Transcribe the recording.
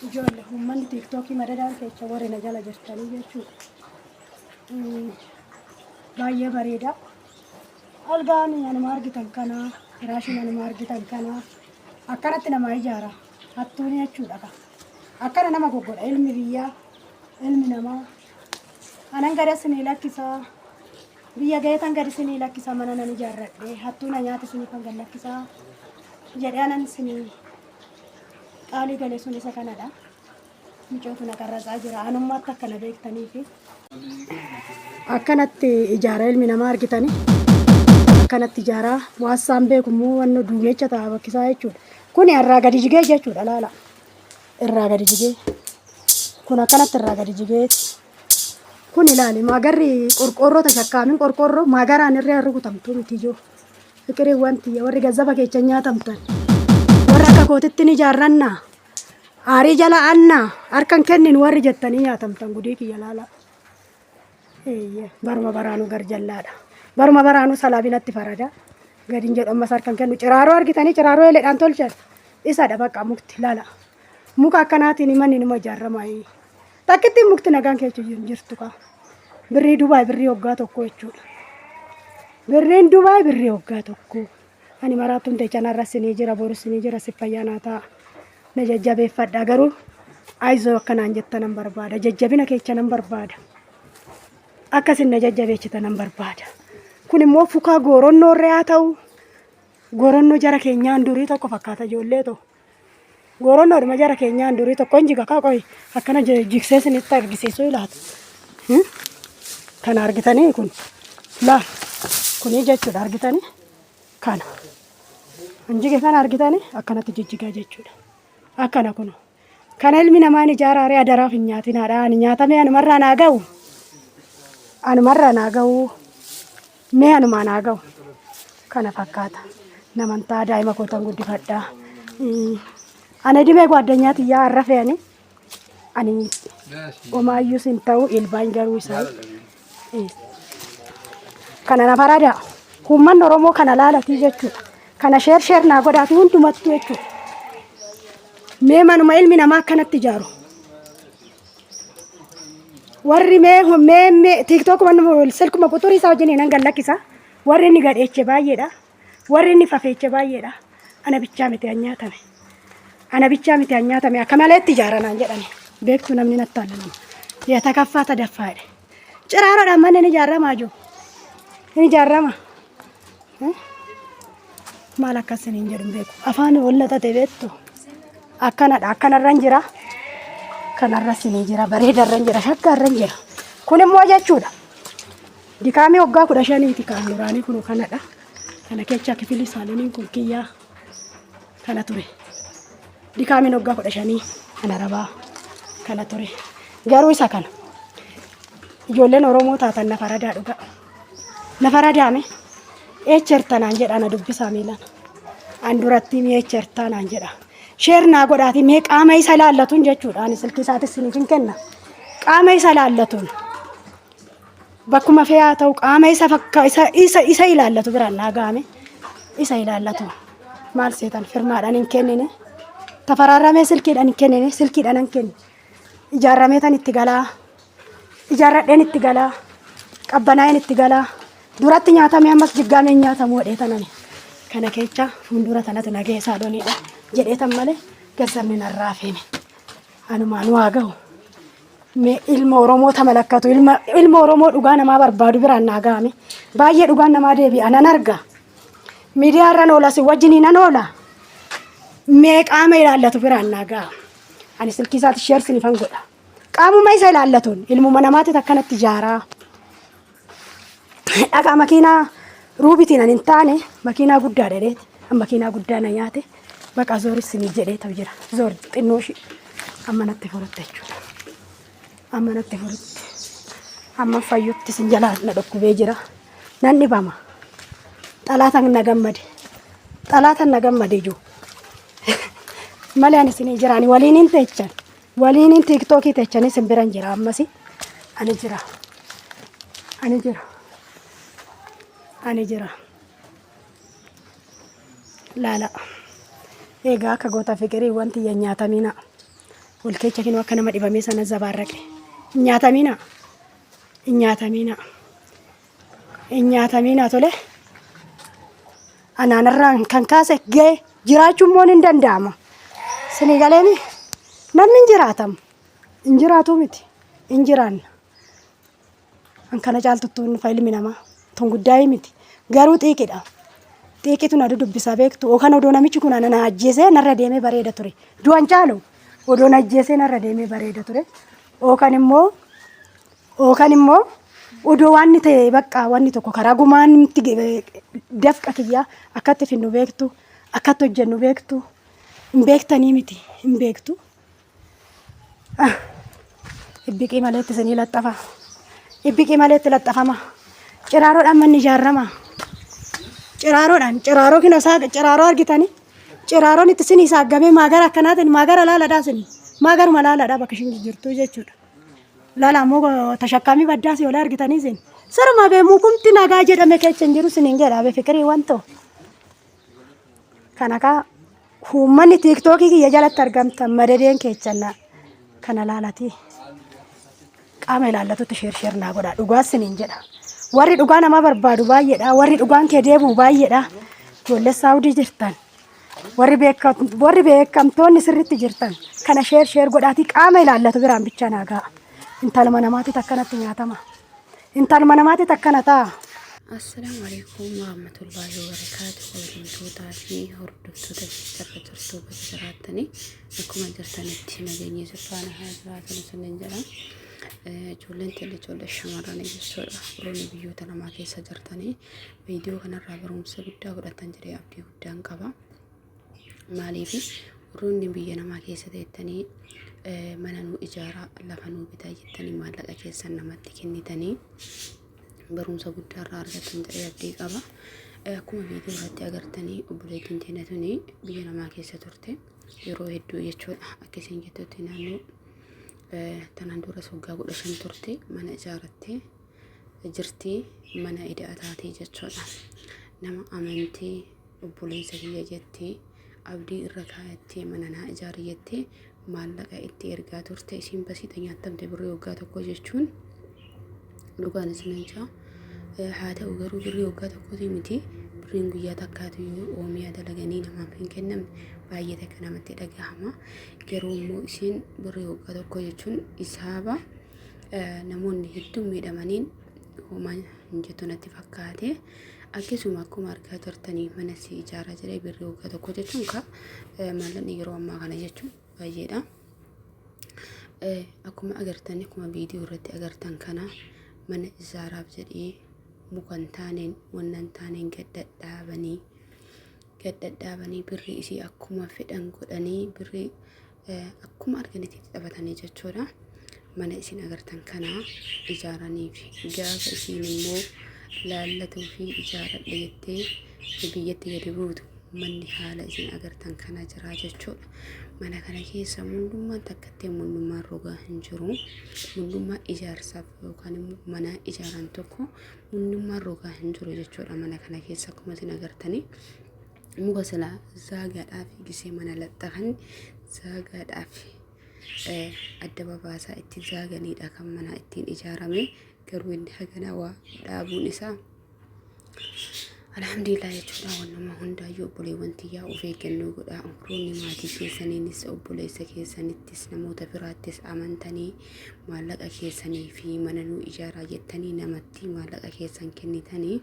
Ijoolle uummanni tiiktookii madadaan keessa warri na jala jirtanii jechuudha. Baay'ee bareeda. Algaan anuma argitan kana, firaashiin anuma argitan kana akkanatti nama ijaara. Hattuun jechuudha ka. Akkana nama goggodha ilmi biyyaa, ilmi namaa. Anan gad isinii lakkisaa. Biyya gaheetan gad isinii lakkisaa mana nan ijaarradhe. Hattuu na nyaate isiniifan gad lakkisaa. Jedhee anan isinii qaalii gale sun isa kanadha. Micootu na qarratsaa jira. Anummaatti akkana beektaniifi. Akkanatti ijaara ilmi namaa argitanii. Akkanatti ijaaraa. Waassaan beeku immoo wanno duumecha ta'a bakkisaa jechuudha. Kuni irraa gadi jigee jechuudha laala. Irraa gadi jigee. Kun akkanatti irraa gadi jigeeti. Kun ilaali maagarri qorqoorroo tashakkaamin qorqoorroo maagaraan irree rukutamtu miti ijoo. Fiqiriiwwan tiyya warri gazzaba keessa nyaatamtan. Warra akka kootitti ni ijaarrannaa. Aarii jala annaa harkan kennin warri jettanii nyaatamtan gudii kiyya laala. Eeyyee baruma baraanuu gar jallaadha. Baruma baraanuu salaabinatti farada. Gadin jedhu ammas harkan kennu. Ciraaroo argitanii ciraaroo eleedhaan tolchan. Isadha bakka mukti laala. Muka akkanaatiin manni numa ijaarama. Takkittiin mukti nagaan keessa hin jirtu kaa. Birrii Dubaay birrii waggaa tokko jechuudha. Birriin Dubaay birrii waggaa tokko. Ani maraattuun teechan har'a sinii jira boru sinii jira si fayyaa naa ta'a. Na jajjabeeffadha garuu ayizoo akkanaan jettan nan barbaada. Jajjabina keecha nan barbaada. Akkasin na jajjabeechita nan barbaada. Kun immoo fukaa gooronnoo irra haa ta'u gooronnoo jara keenyaan durii tokko fakkaata ijoollee ta'u. Gooronnoodhuma jara keenyaan durii tokko hin jiga kaa qoyi akkana jigsee isinitti argisiisuu ilaata. Kana argitanii kun laa kunii jechuudha argitanii kana. Hin jige kana argitanii akkanatti jijjigaa jechuudha. Akkana kun. Kana ilmi namaa ni ijaaraaree adaraaf hin nyaatinaadha. Ani nyaatamee anumarraa naa ga'u. Anumarraa naa ga'u. Mee anumaa naa ga'u. Kana fakkaata. Namantaa daa'ima kootan guddifadha. Ani dimee gwaaddanyaa tiyyaa har'a fe'anii. Ani omaayyuu sin ta'u ilbaan garuu isaan. Kana na faradaa. Uummanni Oromoo kana laalatii jechuudha. Kana sheer sheer naa godhaafi hundumattuu jechuudha. Mee manuma ilmi namaa akkanatti ijaaru. Warri mee mee mee tiiktook silkuma quxurii isaa wajjin nan gallakkisa. Warri inni gadheeche baay'eedha. Warri inni fafeeche baay'eedha. Ana bichaa miti an nyaatame. Ana bichaa miti an nyaatame akka maleetti ijaara naan jedhani. Beektu namni natti allalama. Yaa takaffaa tadaffaa jedhe. Ciraaroodhaan manni ni ijaaramaa jiru. Ni ijaarama. Maal akka isiniin jedhu hin beeku. Afaan hollatate beektu. Akkanadha. Akkanarran jira. Kanarra isinii jira. Bareedarran jira. Shaggaarran jira. Kun immoo jechuudha. Dikaamii waggaa 15ti kan duraanii kun kanadha. Kana keessa kifilii saaloniin kun kiyyaa kana ture. Dikaamiin waggaa 15 kan arabaa kana ture. Garuu isa kana. Ijoolleen Oromoo taatan na faradaa dhugaa. Na faradaame. Eecherta naan jedha na dubbisaa miilaan. An duratti mee eechertaa naan jedha. Sheer naa godhaati mee qaama isa ilaallatuun jechuudha. Ani silkii isaatis isiniif hin kenna. Qaama isa ilaallatuun. Bakkuma fe'aa ta'u qaama isa fakka isa isa isa ilaallatu biraan naa ga'ame. Isa ilaallatu. Maal seetan firmaadhaan hin kennine. Tafaraaramee silkiidhaan hin kennine silkiidhaan hin kenne. Ijaarramee tan itti galaa. Ijaarradheen itti galaa. Qabbanaa'een itti galaa. Duratti nyaatamee ammas jiggaameen nyaatamu jedhee tanani. Kana kecha fuuldura tanatu nagee saaloniidha jedhee tan malee gazzabni narraa feene. Anumaan waa ga'u. Mee ilma Oromoo tamalakkatu ilma ilma Oromoo dhugaa namaa barbaadu biraan naa ga'ame. Baay'ee dhugaan namaa deebi'a nan arga. Miidiyaa irran oola si wajjinii nan oola. Mee qaama ilaallatu biraan naa ga'a. Ani silkii isaati sheer sinifan godha. Qaamuma isa ilaallatuun ilmuma namaatti akkanatti ijaaraa. Dhagaa makiinaa ruubitiin ani hin taane makiinaa guddaa dheereeti. Makiinaa guddaa na nyaate baqa zooris sinii jedhee ta'u jira. Zoor xinnoo ishii amma natti furutti jechuudha. Amma natti furutti. Amma fayyutti sin jalaa na dhukkubee jira. Nan dhibama. Xalaatan na gammade. Xalaatan na gammade jiru. Malee ani isinii jira. Ani waliin hin teechan. Waliin hin tiiktookii teechanii isin biran jira ammasi. Ani jira. Ani jira. Ani jira. Laala. Egaa akka goota fiqirii wanti hin nyaatamina. Ol keecha kinoo akka nama dhibamee sana zabaarraqe. Hin nyaatamiina. Hin nyaatamiina. Hin nyaatamiina tole. Anaanarraan kan kaase ga'e jiraachuun immoo hin danda'ama. Sinii galeemi namni hin jiraatamu. Hin jiraatu miti. Hin jiraanna. An kana caaltuttuu hin dhufa ilmi namaa. Tun guddaa'ii miti. Garuu xiiqidha. Xiiqitu na dudubbisaa beektu. Yookaan odoo namichi kun ana na ajjeesee narra deemee bareeda ture. Du'an caalu odoo na ajjeesee narra deemee bareeda ture. Yookaan immoo yookaan immoo odoo waan ta'e bakka wanni tokko karaa gumaan dafqa kiyyaa akkatti finnu beektu akkatti hojjennu beektu hin beektanii miti hin beektu. Ibbiqii maleetti isinii laxxafa. Ibbiqii maleetti laxxafama. Ciraaroodhaan manni ijaarama. Ciraaroodhaan ciraaroo kina isaa ciraaroo argitanii ciraaroon itti isinii saaggamee maagara akkanaatiin maagara laaladhaa isin maagaruma laaladhaa bakka ishin jirtu jechuudha. Laala ammoo tashakkaamii baddaas yoo argitanii isin siruma bee mukumti nagaa jedhame keessa hin jiru isiniin jedha bee fikirii waan ta'u. Kana kaa uummanni tiiktookii kiyya jalatti argamtan madadeen keechanna kana laalatii qaama ilaallatutti sheer sheer naa godha dhugaa siniin jedha. Warri dhugaa nama barbaadu baay'eedha. Warri dhugaan kee deebi'u baay'eedha. Ijoollee Saawudii jirtan. Warri warri beekamtoonni sirriitti jirtan kana sheer sheer godhaatii qaama ilaallatu biraan bichaa naa ga'a. Intaluma namaatitti akkanatti nyaatama. Intaluma namaatitti akkana ta'a. Assalaamu alaikum warahmatullaahi wabarakaatu. Kabajamtootaa fi hordoftoota bakka jirtuu bakka jiraattanii akkuma jirtanitti nageenyi sirfaana haa jiraatan isiniin jedha. Ijoolleen tele ijoollee shamarranii jechuudha. Warroonni biyyoota namaa keessa jirtanii viidiyoo kanarraa barumsa guddaa fudhatan jedhee abdii guddaan qaba. Maaliif warroonni biyya namaa keessa teettanii mana nuu ijaaraa lafa nuu bitaa jettanii maallaqa keessan namatti kennitanii barumsa guddaa irraa argattan jedhee abdii qaba. Akkuma viidiyoo irratti agartanii obboleettiin teenya tuni biyya namaa keessa turte yeroo hedduu jechuudha. Akka isheen jettutti naannoo tanaan duras waggaa 15 turte mana ijaarrattee jirti mana ida'a taatee jechuudha. Nama amantii obboleessa kiyya jettee abdii irra kaayattee mana naa ijaari jettee maallaqa itti ergaa turte isiin basiixa nyaattamte birrii waggaa tokko jechuun dhugaan isinan jaa haa ta'u garuu birrii waggaa tokkooti miti birriin guyyaa takkaatu yoo oomiyaa dalaganii namaaf hin kennamne baay'ee takka namatti dhagahama garuu immoo isiin birrii waggaa tokko jechuun isaaba namoonni hedduun miidhamaniin homaa hin jettu natti fakkaate. Akkasuma akkuma argaa jirtanii mana si ijaaraa jedhee birrii waggaa tokko jechuun ka maallaqni yeroo ammaa kana jechuun baay'eedha. Akkuma agartan akkuma viidiyoo irratti agartan kana mana ijaaraaf jedhee muka hin taaneen wanna hin taaneen gad dhadhaabanii gad dhadhaabanii birrii isii akkuma fedhan godhanii birrii akkuma arganitti itti taphatanii jechuudha. Mana isin agartan kana ijaaraniif gaafa isiin immoo laallatuu fi ijaaradhe jettee biyyatti gadi buutu manni haala isin agartan kana jira jechuudha. Mana kana keessa mundummaan takkattee mundummaan rogaa hin jiru. Mundummaa ijaarsaaf yookaan immoo mana ijaaran tokko mundummaan rogaa hin jiru jechuudha. Mana kana keessa akkuma isin agartanii. Muka silaa zaagaadhaaf gisee mana laxxafan zaagaadhaaf adda babaasaa itti zaaganiidha kan mana ittiin ijaarame garuu inni hagana waa dhaabuun isaa alhamdulillah jechuudha. Wannuma hundaayyuu obboleewwan tiyyaa of eeggannoo godhaa. Warroonni maatii keessaniinis obboleessa keessanittis namoota biraattis amantanii maallaqa keessanii fi mana nuu ijaaraa jettanii namatti maallaqa keessan kennitanii